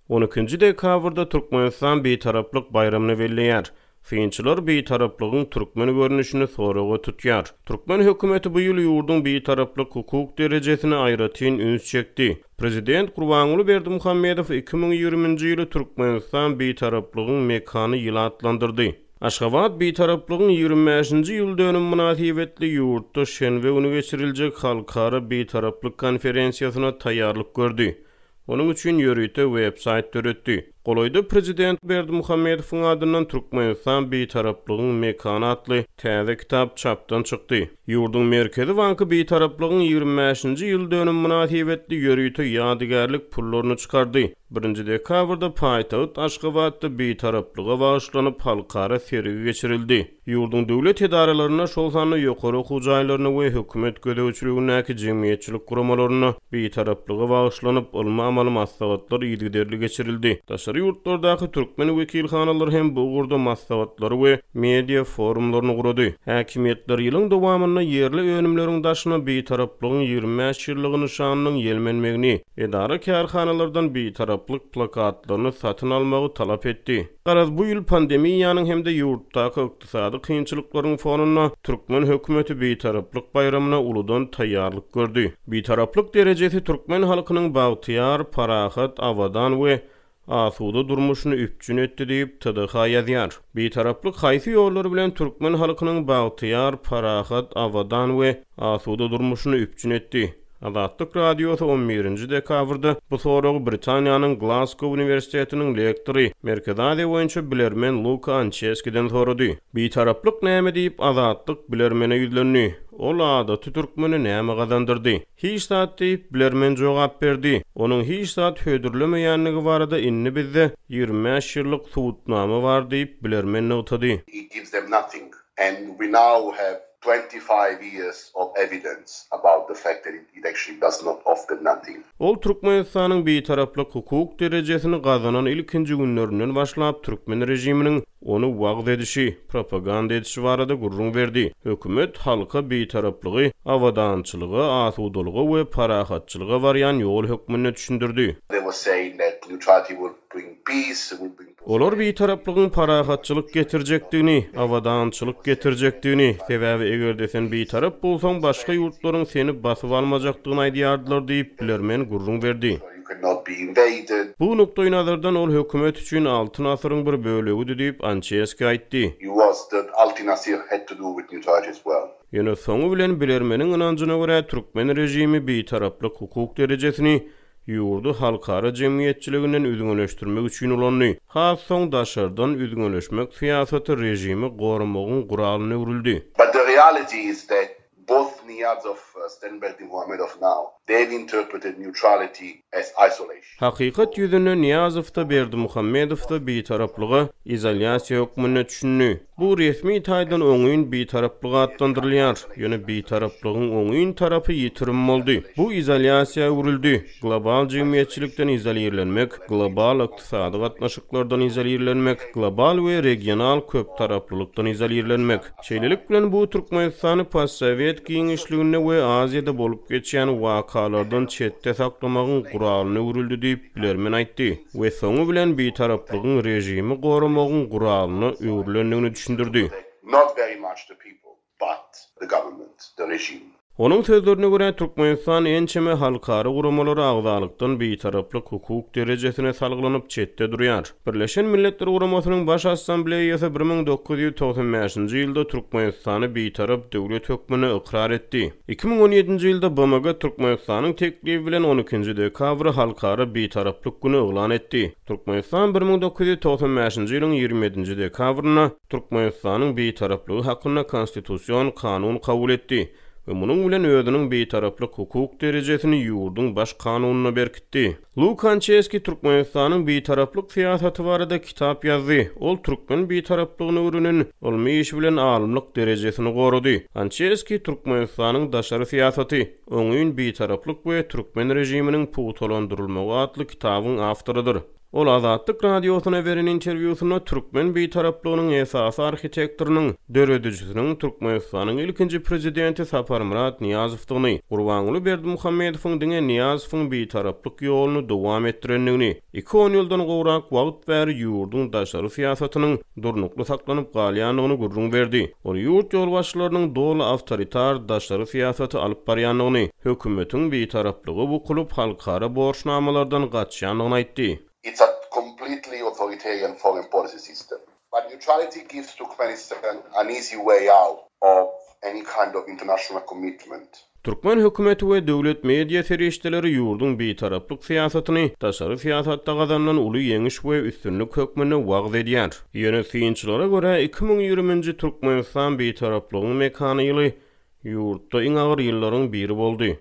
On ikinji dekabrda Türkmenistan Bitaraplyk baýramyny belleýär. Synçylar Bitaraplygyň türkmen görnüşini soraga tutýar. Türkmen hökümeti bu ýyl ýurduň Bitaraplyk hukuk derejesine aýratyn üns çekdi. Prezident Gurbanguly Berdimuhamedow 2020-nji ýyly Türkmenistan Bitaraplygyň mekany ýyly atlandyrdy. Aşgabat Bitaraplygyň 25-nji ýyl dönümi mynasybetli ýurtda şenbe güni geçiriljek Halkara Bitaraplyk konferensiýasyna taýýarlyk gördi. Onuň üçin ýörite web-saýt döretdi. Golaýda prezident Berdimuhamedowyň adyndan Türkmenistan Bitaraplygyň mekany atly täze kitap çapdan çykdy. Ýurduň Merkezi banky Bitaraplygyň 25-nji ýyl dönümi mynasybetli ýörite ýadygärlik pullaryny çykardy. Birinji dekabrda paýtagt Aşgabatda Bitaraplyga bagyşlanyp halkara sergi geçirildi. Ýurduň döwlet edaralarynda, şol sanda ýokary okuw jaýlarynda we hökümet gözegçiligindäki jemgyýetçilik guramalarynda Bitaraplyga bagyşlanyp ylmy-amaly maslahatlar yzygiderli geçirildi. Daşary ýurtlardaky türkmen wekilhanalary hem bu ugurda maslahatlary we media forumlaryny gurady. Häkimiýetler ýylyň dowamynda ýerli önümleriň daşyna Bitaraplygyň 25 ýyllygy nyşanynyň ýelmenmegini, edara-kärhanalardan Bitaraplyk plakatlaryny satyn almagy talap etdi. Garaz, bu ýyl pandemiýanyň hem-de ýurtdaky ykdysady kynçylyklaryň fonunda türkmen hökümeti Bitaraplyk baýramyna uludan taýýarlyk gördi. Bitaraplyk derejesi türkmen halkynyň bagtyýar, parahat, abadan we asuda durmuşyny üpjün etdi diýip, TDH ýazýar. Bitaraplyk haýsy ýollar bilen türkmen halkynyň bagtyýar, parahat, abadan we asuda durmuşyny üpjün etdi? Azatlyk Radiosy on birinji dekabrda bu soragy Britaniýanyň Glasgow uniwersitetiniň lektory, Merkezi Aziýa boýunça bilermen Luka Ançeskiden sorady. Bitaraplyk näme diýip, Azatlyk bilermene ýüzlendi. Ol adaty türkmene näme gazandyrdy? Hiç zat diýip, bilermen jogap berdi. Onuň hiç zat hödürlemeýändigi barada indi bizde 25 ýyllyk subutnama bar diýip, bilermen nygtady. It gives them nothing and we now have 25 years of evidence about the fact that it actually does not offer nothing. Ol Türkmenistanyň Bitaraplyk hukuk derejesini gazanan ilkinji günlerinden başlap türkmen režiminiň ony wagyz edişi, propaganda edişi barada gürrüň berdi. Hökümet halka Bitaraplygy abadançylyga, asudalyga we parahatçylyga barýan ýol hökmünde düşündirdi. They were saying that neutrality will bring peace, will bring Olar bitaraplygyň parahatçylyk getirjekdigini, abadançylyk getirjekdigini, sebäbi eger-de sen bitarap bolsaň, başga ýurtlaryň seni basyp almajakdygyny aýdýardylar diýip, bilermen gürrüň berdi. Bu nukdaýnazardan ol hökümet üçin Altyn asyryň bir bölegidi diýip, Ançeski aýtdy. Ýöne soňy bilen bilermeniň ynanjyna görä, türkmen režimi bitaraplyk hukuk derejesini ýurdy halkara jemgyýetçiliginden üzňeleşdirmek üçin ulandy. Has soň daşardan üzňeleşmek syýasaty režimi goramagyň guralyna öwrüldi. But the reality is that both Niyazov and Berdimuhamedov now, they have interpreted neutrality as isolation. Hakykat ýüzünde Nyýazow-da, Berdimuhamedow-da bitaraplyga izolýasiýa hökmünde düşündi. Bu resmi taýdan oňyn bitaraplyk atlandyrylýar, ýöne bitaraplygyň oňyn tarapy ýitirim boldy. Bu izolýasiýa öwrüldi, global jemgyýetçilikden izolirlenmek, global ykdysady gatnaşyklardan izolirlenmek, global we regional köptaraplylykdan izolirlenmek. Şeýlelik bilen, bu Türkmenistany postsowet giňişliginde we Aziýada bolup geçýän wakalardan çetde saklamagyň guralyna öwrüldi diýip, bilermen aýtdy we soňy bilen bitaraplygyň režimi goramagyň guralyna öwrülendigini düşündirdi. Onuň sözlerine görä, Türkmenistan ençeme halkara guramalara agzalykdan bitaraplyk hukuk derejesine salgylanyp çetde durýar. Birleşen Milletler Guramasynyň Baş Assambleýasy 1995-nji ýylda Türkmenistany bitarap döwlet hökmünde ykrar etdi. 2017-nji ýylda BMG Türkmenistanyň teklibi bilen on ikinji dekabry Halkara Bitaraplyk güni yglan etdi. Türkmenistan 1995-nji ýylyň 27-nji dekabrynda Türkmenistanyň Bitaraplygy hakynda Konstitusion kanun kabul etdi we munuň bilen özüniň Bitaraplyk hukuk derejesini ýurduň Baş kanunyna berkitdi. Lu Konçeskiý Türkmenistanyň Bitaraplyk syýasaty barada kitap ýazdy. Ol türkmen Bitaraplygyny öwrenen ylmy işi bilen alymlyk derejesini gorady. Konçeskiý Türkmenistanyň daşary syýasaty, oňyn Bitaraplyk we türkmen režiminiň pugtalandyrylmagy atly kitabyň awtorydyr. Ol Azatlyk Radiosyna beren interwýusynda türkmen bitaraplygynyň esasy arhitektorynyň, döredijisiniň Türkmenistanyň ilkinji prezidenti Saparmyrat Nyýazowdygyny, Gurbanguly Berdimuhamedowyň diňe Nyýazowyň bitaraplyk ýoluny dowam etdirendigini, iki onýyldan gowrak wagt bäri ýurduň daşary syýasatynyň durnukly saklanyp galýandygyny gürrüň berdi. Ol ýurt ýolbaşçylarynyň doly awtoritar daşary syýasaty alyp barýandygyny, hökümetiň bitaraplyga bukulyp, halkara borçnamalardan gaçýandygyny aýtdy. It's a completely authoritarian foreign policy system. But neutrality gives Turkmenistan an easy way out of any kind of international commitment. Türkmen hökümeti we döwlet media serişdeleri ýurduň bitaraplyk syýasatyny daşary syýasatda gazanylan uly ýeňiş we üstünlik hökmünde wagyz edýär. Ýöne synçylara görä, 2020-nji Türkmenistan bitaraplygyň mekany ýyly ýurtda iň agyr ýyllaryň biri boldy.